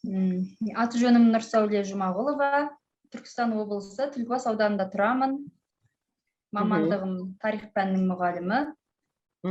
Аты жөнім Нұрсәуле Жұмағұлова, Түркістан облысы, Түлкібас ауданында тұрамын. Мамандығым тарих пәнінің мұғалімі.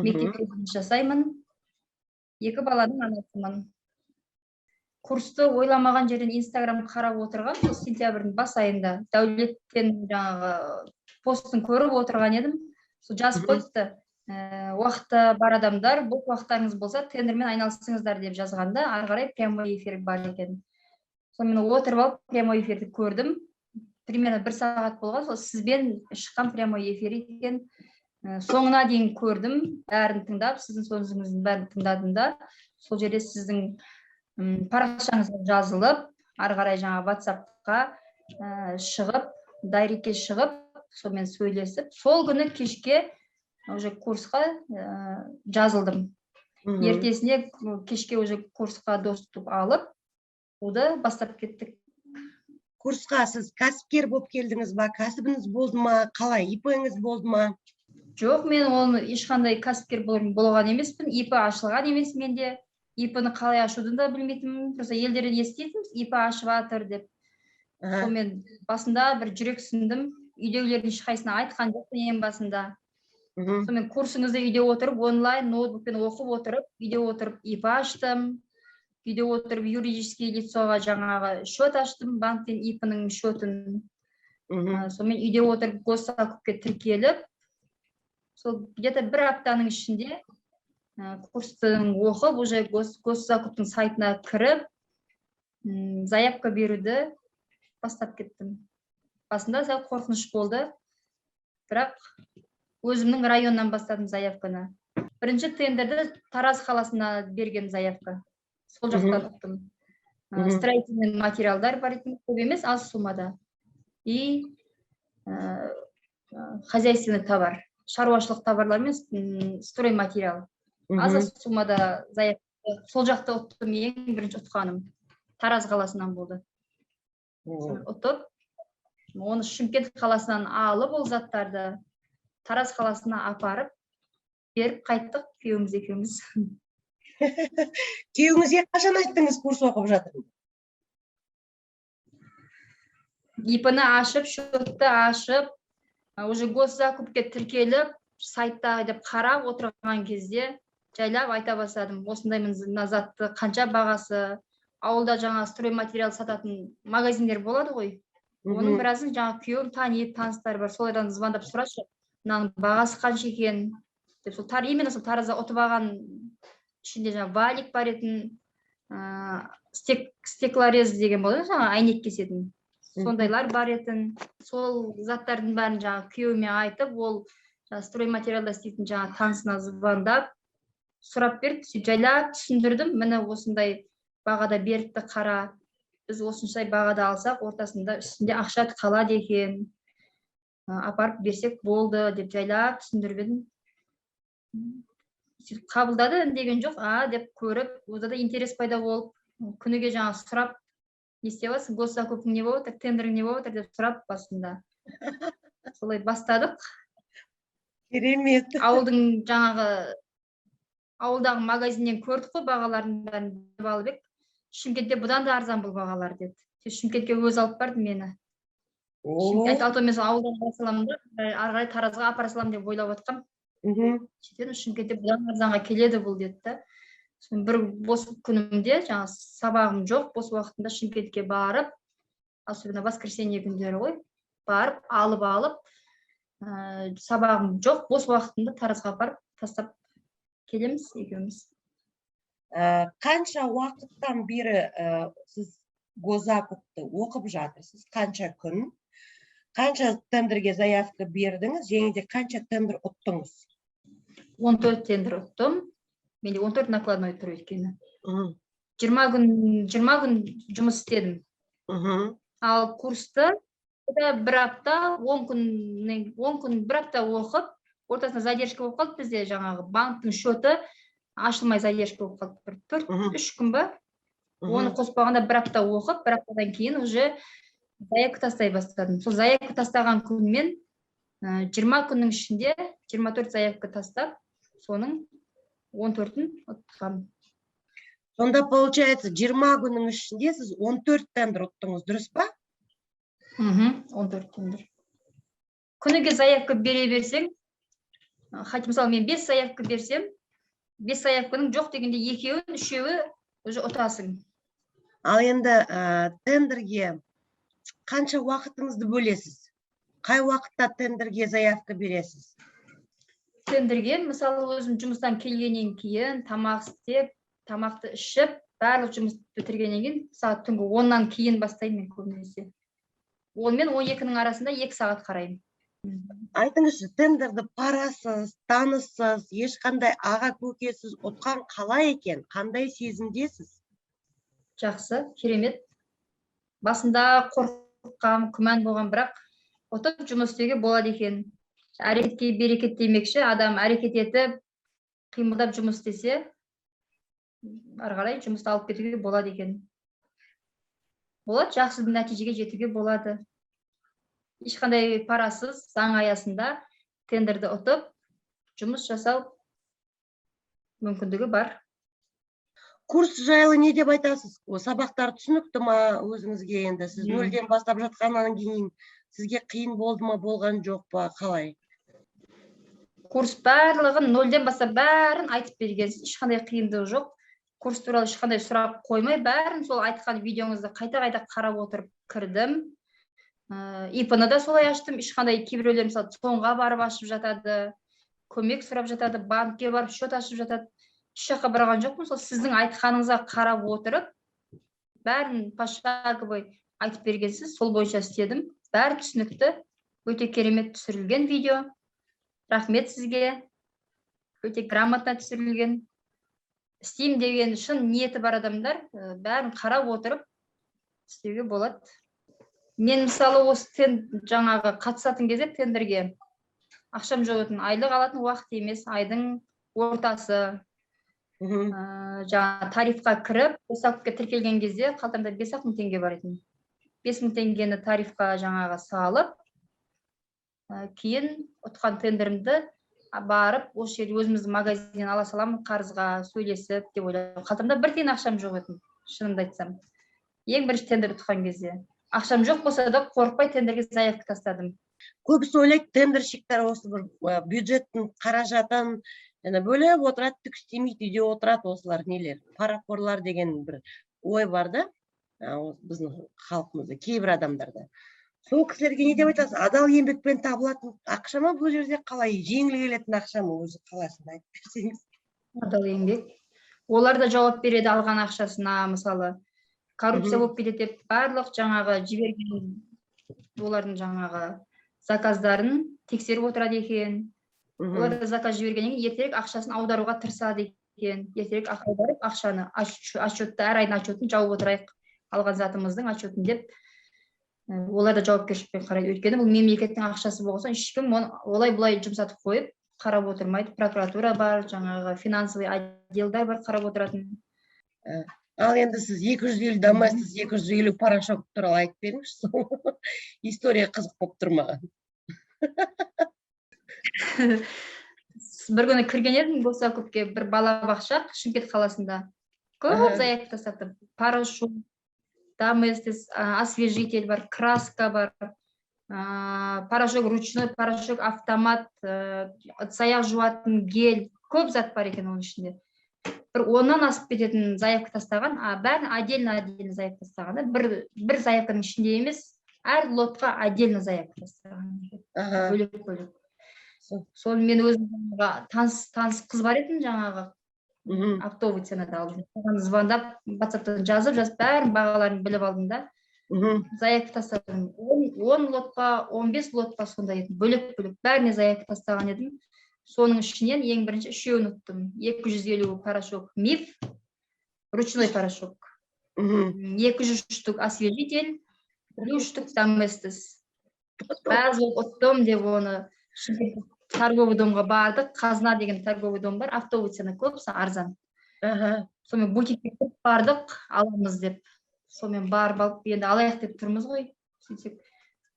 Мектепте жұмыс жасаймын. Екі баланың анасымын. Курсты ойламаған жерден Инстаграм қарап отырған, сол сентябрьдің бас айында Дәулеттен жаңағы постын көріп отырған едім. Сол жазып қойыпты. Уақыты бар адамдар, бос уақыттарыңыз болса, тендермен айналысыңыздар деп жазғанда, ары қарай прямой эфир бар екен. Сонымен отырып алып прямой эфирді көрдім. Примерно бір сағат болған, сол сізбен шыққан прямой эфир екен. Соңына дейін көрдім, бәрін тыңдап, сіздің сөзіңіздің бәрін тыңдадым да, сол жерде сіздің парақшаңызға жазылып, ары қарай жаңа WhatsApp-қа шығып, директке шығып, сонымен сөйлесіп, сол күні кешке уже курсқа жазылдым. Ертесіне кешке уже курсқа доступ алып, оды бастап кеттік. Курсқа сіз кәсіпкер болып келдіңіз ба, кәсібіңіз болды ма, қалай, ИП-іңіз болды ма? Жоқ, мен оны ешқандай кәсіпкер болған емеспін, ИП ашылған емес менде. ИП-ны қалай ашуды да білмейтінмін. Просто елдерден еститінбіз, ИП ашып жатыр деп. Сонымен басында бір жүрексіндім, үйдегілердің ешқайсысына айтқан жоқпын ең басында. Сонымен курсыңызды үйде отырып, онлайн ноутбукпен оқып отырып, үйде отырып ИП аштым. Үйде отырып юридический лицоға жаңағы счет аштым, банктен ИП-ның счетын. Сонымен үйде отырып госзакупке тіркеліп, сол где-то бір аптаның ішінде курстың оқып, уже госзакуптың сайтына кіріп, заявка беруді бастап кеттім. Басында сәл қорқыныш болды, бірақ өзімнің районнан бастадым заявканы. Бірінші тендерді Тараз қаласына берген заявка. Сол жақтан ұттым. Строительный материалдар бар екен, көп емес, аз суммада. И хозяйственный товар, шаруашылық товарлар мен стройматериал. Аз аз суммада заявка сол жақта ұттым, ең бірінші ұтқаным Тараз қаласынан болды. Соны ұтып, оны Шымкент қаласынан алып, ол заттарды Тараз қаласына апарып беріп қайттық күйеуіміз екеуміз. Күйеуіңізге қашан айттыңыз курс оқып жатырмын? ИП-ны ашып, счетты ашып, уже госзакупке тіркеліп, сайтта деп қарап отырған кезде жайлап айта бастадым. Осындай мына затты қанша бағасы, ауылда жаңа стройматериал сататын магазиндер болады ғой. Оның біразын жаңа күйеуім таниды, таныстары бар, солардан звондап сұрашы, мынаның бағасы қанша екен деп. Сол именно сол Таразда ұтып алған ішінде жаңа валик бар етін, стеклорез деген болады ғой, жаңа әйнек кесетін, сондайлар бар етін. Сол заттардың бәрін жаңа күйеуіме айтып, ол жаңа стройматериалда істейтін жаңа танысына звондап сұрап берді. Сөйтіп жайлап түсіндірдім: міне, осындай бағада беріпті, қара, біз осыншай бағада алсақ, ортасында үстінде ақша қалады екен, апарып берсек болды деп жайлап түсіндіріп едім. Сөйтіп қабылдады, үндеген жоқ, а деп көріп, онда да интерес пайда болып, күніге жаңа сұрап, не істеп жатрсың, госзакупың не болып жатыр, тендерің не болып жатыр деп сұрап, басында солай бастадық. Керемет. Ауылдың жаңағы ауылдағы магазиннен көрдік қой бағалардың бәрін, біліп алып едік, Шымкентте бұдан да арзан бұл бағалар деді. Сөйтіп Шымкентке өзі алып барды мені. Шымкент, а то мен сол ауылдан ала саламын да, ары қарай Таразға апара саламын деп ойлап жатқанмын. Сөйтіп Шымкентте бұдан арзанға келеді бұл деді да. Сосын бір бос күнімде, жаңағы сабағым жоқ, бос уақытымда Шымкентке барып, особенно воскресенье күндері ғой, барып алып, сабағым жоқ, бос уақытымда Таразға апарып тастап келеміз екеуміз. Қанша уақыттан бері сіз госзакупты оқып жатырсыз, қанша күн, қанша тендерге заявка бердіңіз және де қанша тендер ұттыңыз? 14 тендер ұттым. Менде 14 накладной тұр өйткені. 20 күн, 20 күн жұмыс істедім. Ал курсты да бір апта, 10 күн, 10 күн, бір апта оқып, ортасында задержка болып қалды бізде, жаңағы банктің счеты ашылмай задержка болып қалды бір төрт 3 күн ба, оны қоспағанда бір апта оқып, бір аптадан кейін уже заявка тастай бастадым. Сол заявка тастаған күнмен 20 күннің ішінде 24 заявка тастап, соның 14-ін ұтқанмын. Сонда, получается, 20 күннің ішінде сіз 14 тендер ұттыңыз, дұрыс па? Мхм, 14 тендер. Күніге заявка бере берсең, хоть, мысалы, мен бес заявка берсем, бес заявканың жоқ дегенде екеуін, үшеуі уже ұтасың. Ал енді тендерге қанша уақытыңызды бөлесіз? Қай уақытта тендерге заявка бересіз? Тендерге, мысалы, өзім жұмыстан келгеннен кейін тамақ істеп, тамақты ішіп, барлық жұмысты бітіргеннен кейін, сағат түнгі 10-нан кейін бастаймын мен көбінесе. 10 мен 12-нің арасында 2 сағат қараймын. Айтыңызшы, тендерді парасыз, таныссыз, ешқандай аға көкесіз ұтқан қалай екен? Қандай сезімдесіз? Жақсы, керемет. Басында қорыққам, күмән болған, бірақ ұтып жұмыс істеуге болады екен. Әрекетке берекет демекші, адам әрекет етіп, қимылдап жұмыс істесе, ары қарай жұмысты алып кетуге болады екен. Болады, жақсы нәтижеге жетуге болады. Ешқандай парасыз, заң аясында тендерді ұтып, жұмыс жасау мүмкіндігі бар. Курс жайлы не деп айтасыз? О, сабақтар түсінікті ма өзіңізге енді? Сіз нөлден бастап жатқаннан кейін сізге қиын болды ма, болған жоқ па, қалай? Курс барлығын нөлден бастап бәрін айтып бергенсіз, ешқандай қиындығы жоқ. Курс туралы ешқандай сұрақ қоймай, бәрін сол айтқан видеоңызды қайта қайта қарап отырып кірдім. ИП-ны да солай аштым. Ешқандай, кейбіреулер, мысалы, ЦОН-ға барып ашып жатады, көмек сұрап жатады, банкке барып счет ашып жатады. Еш жаққа барған жоқпын, сол сіздің айтқаныңызға қарап отырып, бәрін пошаговый айтып бергенсіз, сол бойынша істедім. Бәрі түсінікті, өте керемет түсірілген видео. Рахмет сізге, өте грамотно түсірілген. Істеймін деген шын ниеті бар адамдар бәрін қарап отырып істеуге болады. Мен, мысалы, осы жаңағы қатысатын кезде тендерге ақшам жоқ етін, айлық алатын уақыт емес, айдың ортасы. Жаңағы тарифқа кіріп, госзакупке тіркелген кезде қалтамда 5-ақ мың теңге бар етін. 5000 теңгені тарифқа жаңағы салып, кейін ұтқан тендерімді барып осы жерде өзіміздің магазиннен ала саламын қарызға сөйлесіп деп ойладым. Қалтамда бір тиын ақшам жоқ етін, шынымды айтсам. Ең бірінші тендер ұтқан кезде ақшам жоқ болса да, қорықпай тендерге заявка тастадым. Көбісі ойлайды, тендерщиктер осы бір бюджеттің қаражатын жаңа бөліп отырады, түк істемейді, үйде отырады, осылар нелер, парақорлар деген бір ой бар да осы біздің халқымызда, кейбір адамдарда. Сол кісілерге не деп айтасыз? Адал еңбекпен табылатын ақша ма бұл жерде, қалай, жеңіл келетін ақша ма өзі, қалайсың, айтып берсеңіз. Адал еңбек. Олар да жауап береді алған ақшасына. Мысалы, коррупция болып кетеді деп, барлық жаңағы жіберген олардың жаңағы заказдарын тексеріп отырады екен. Олар да заказ жібергеннен кейін ертерек ақшасын аударуға тырысады екен. Ертерек аударып ақшаны, отчетты, әр айдың отчетін жауып отырайық, алған затымыздың отчетін деп. Олар да жауапкершілікпен қарайды, өйткені бұл мемлекеттің ақшасы болған соң, ешкім оны олай бұлай жұмсатып қойып қарап отырмайды. Прокуратура бар, жаңағы финансовый отделдар бар қарап отыратын. Ал енді сіз 250 Доместос, 250 порошок туралы айтып беріңізші. Сол история қызық болып тұр маған. Бір күні кірген едім госзакупке, бір балабақша Шымкент қаласында көп заявка тастапты. Порошок Доместос, освежитель бар, краска бар, порошок ручной, порошок автомат, ыдыс аяқ жуатын гель, көп зат бар екен оның ішінде. Бір 10-нан асып кететін заявка тастаған, а бәрін отдельно отдельно заявка тастаған да, бір заявканың ішінде емес, әр лотқа отдельно заявка тастаған екен. Бөлек бөлек. Соны мен өзім жаңағы таныс қыз бар етін, жаңағы оптовый ценада алдым. Соған звондап, ватсаптан жазып жазып, бәрін бағаларын біліп алдым да, заявка тастадым. 10 лотқа, 15 лотқа сондай еді, бөлек бөлек бәріне заявка тастаған едім. Соның ішінен ең бірінші үшеуін ұттым. 250 порошок Миф, ручной порошок, 200 штук освежитель, 50 штук Доместос. Бәрі ұттым деп, оны Шымкент торговый домға бардық. Қазына деген торговый дом бар, оптовый цена көбісі арзан. Сонымен бутикке кіріп бардық аламыз деп. Сонымен барып алып, енді алайық деп тұрмыз ғой. Сөйтсек,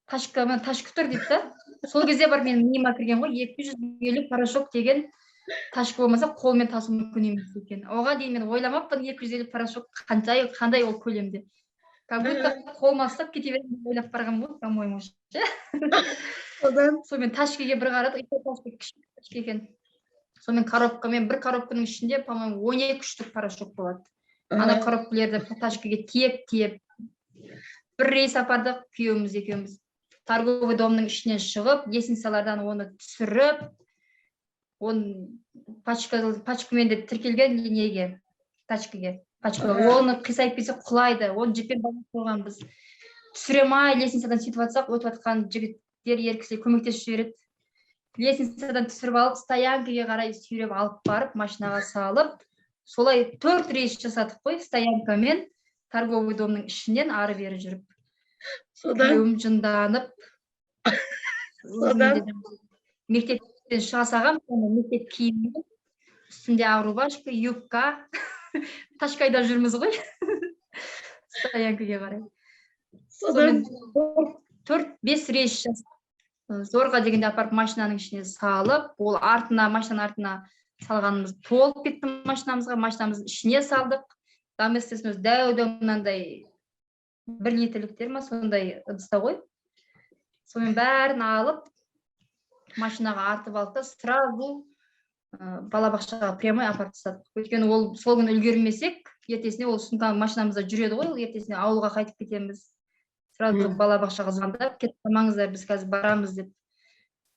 тачка, мына тачка тұр дейді да. Сол кезде барып менің миыма кірген ғой, 250 порошок деген. Тачка болмаса, қолмен тасу мүмкін емес екен. Оған дейін мен ойламаппын 250 порошок қандай, қандай ол көлемде. Как будто қолыма ұстап кете беремін деп ойлап барғанмын ғой, по-моему, ше. Содан? Сонымен тачкаге бір қарадық, и то тачка кішкене тачка екен. Сонымен коробкамен, бір коробканың ішінде, по-моему, 12 штук порошок болады. Ана коробкалерді тачкаге тиеп тиеп бір рейс апардық күйеуіміз екеуміз. Торговый домның ішінен шығып, лестницалардан оны түсіріп, оны пачка пачкамен де тіркелген неге, тачкаге пачка, оны қисайып кетсе, құлайды, оны жіппен байлап қойғанбыз. Түсіре алмай лестницадан сөйтіп жатсақ, өтіп жатқан жігіттер, ер кісілер көмектесіп жібереді. Лестницадан түсіріп алып, стоянкаге қарай сүйреп алып барып, машинаға салып, солай төрт рейс жасадық қой стоянкамен торговый домның ішінен ары бері жүріп. Содан? Күйеуім жынданып. Содан? Өзім де мектептен шыға салғанмын, соны мектеп киімімен, үстімде ақ рубашка, юбка, тачка айдап жүрміз ғой стоянкаге қарай. Содан? Сонымен төрт бес рейс жасап, зорға дегенде апарып машинаның ішіне салып, ол артына, машинаның артына салғанымыз толып кетті машинамызға. Машинамыздың ішіне салдық. Доместостың өзі дәу дәу мынандай 1 литрліктер ма, сондай ыдыста ғой. Сонымен бәрін алып, машинаға артып алдық та, сразу балабақшаға прямой апарып тастадық. Өйткені ол сол күні үлгермесек, ертесіне ол сумка машинамызда жүреді ғой, ол ертесіне ауылға қайтып кетеміз. Сразу балабақшаға звондап: «Кетіп қалмаңыздар, біз қазір барамыз», — деп.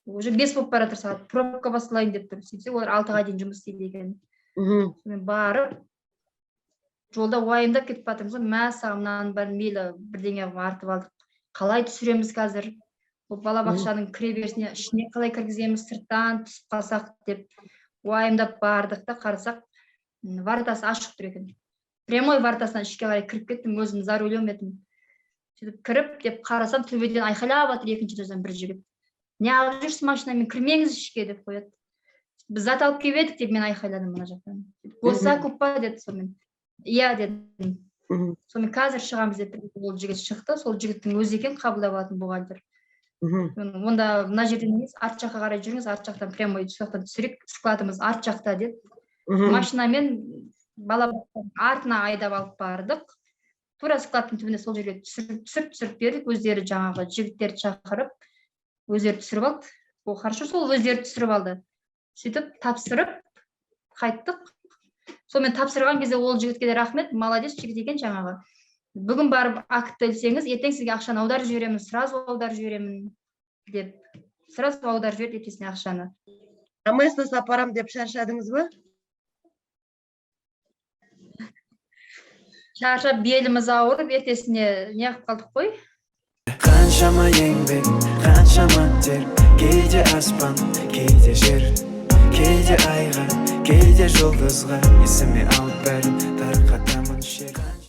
Уже 5 болып бара жатыр сағат, пробка басталайын деп тұр. Сөйтсе, олар 6-ға дейін жұмыс істейді екен. Сонымен барып, жолда уайымдап кетіп бара жатырмыз ғой. Мәссаған, мынаның бәрін мейлі бірдеңе қылып артып алдық, қалай түсіреміз қазір ол балабақшаның кіреберісіне, ішіне қалай кіргіземіз, сырттан түсіп қалсақ деп уайымдап бардық та, қарасақ, воротасы ашық тұр екен. Прямой воротасынан ішке қарай кіріп кеттім, өзім за рулем едім. Сөйтіп кіріп деп қарасам, төбеден айқайлап жатыр екінші этаждан бір жігіт: «Неғып жүрсіз машинамен, кірмеңіз ішке», — деп қояды. «Біз зат алып келіп едік», — деп мен айқайладым мына жақтан. «Госзакуп па?» — деді. Сонымен «Иә», — дедім. Сонымен «Қазір шығамыз», — деп ол жігіт шықты. Сол жігіттің өзі екен қабылдап алатын бухгалтер. «Онда мына жерден емес, арт жаққа қарай жүріңіз, арт жақтан прямой, сол жақтан түсірейік, складымыз арт жақта», — деді. Машинамен балабақшаның артына айдап алып бардық. Тура складтың түбіне, сол жерге түсіріп түсіріп түсіріп бердік. Өздері жаңағы жігіттерді шақырып, өздері түсіріп алды. Ол хорошо, сол өздері түсіріп алды. Сөйтіп тапсырып қайттық. Сонымен тапсырған кезде ол жігітке де рахмет, молодец жігіт екен жаңағы. «Бүгін барып актті ілсеңіз, ертең сізге ақшаны аударып жіберемін, сразу аударып жіберемін», — деп, сразу аударып жіберді ертесіне ақшаны. Доместос апарам деп шаршадыңыз ба? Шаршап, беліміз ауырып, ертесіне неғып қалдық қой. Қаншама еңбек, қаншама тер, кейде аспан, кейде жер, кейде айға, кейде жұлдызға, есіме алып бәрін, тарқатамын шер.